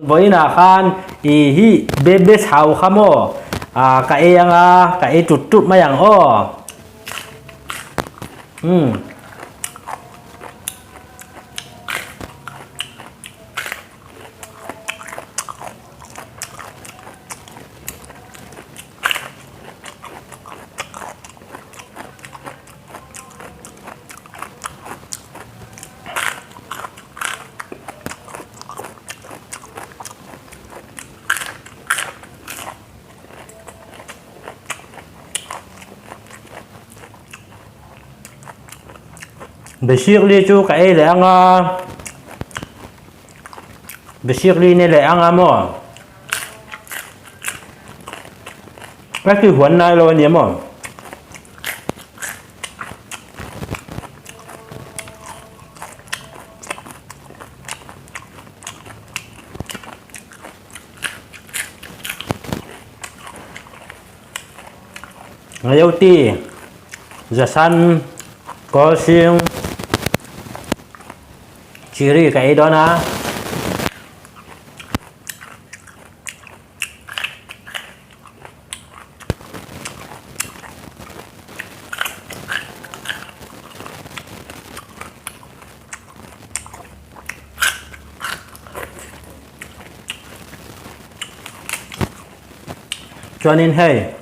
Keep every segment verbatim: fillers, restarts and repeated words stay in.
Voi na khan i hi bebe sau kha maw. A, ka ei ang a, ka ei tuttut mai ang aw. Hmm. Besik li cu ka ei leh ang a, besik li ne leh ang a maw? Ka kihuan nai lo a nia maw? Ngayoti, zasan, kawlsing, ciri ka ei dawn a. Chuanin hei,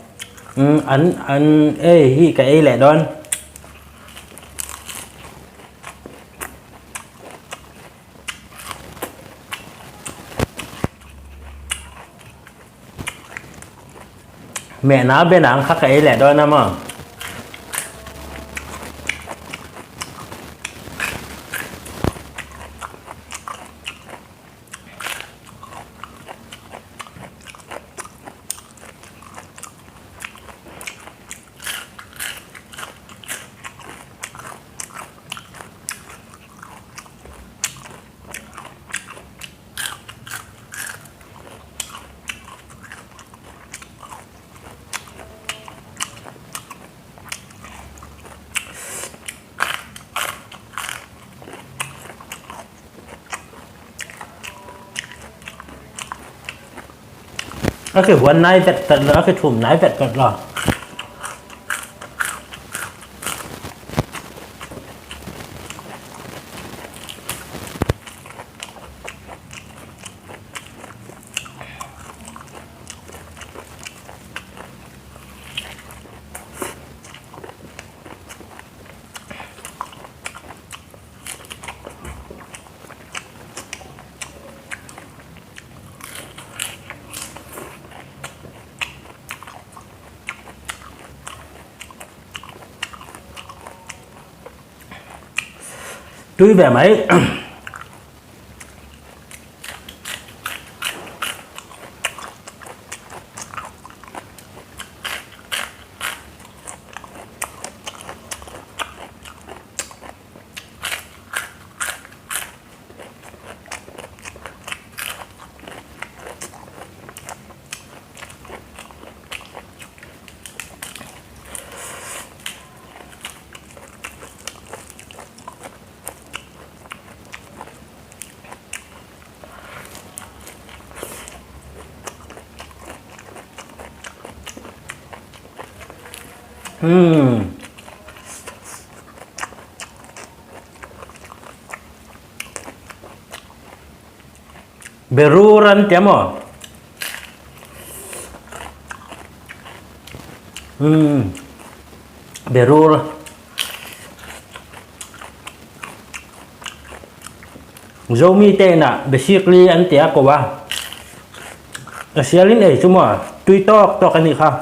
mm, an, an ei hi ka ei leh dawn. Mehna bena ang kha ka ei leh dawn a maw? A kihuan nai vet vet lo, a kithum nai vet vet lo. Tui ve mai. Hmm. Berur an tia maw? Hmm. Berur. Zomi te in ah besik li an tia ko a. A sialin ei cu maw, tui tawk tawk a nih kha.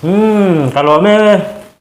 Hmm, ka lawm e.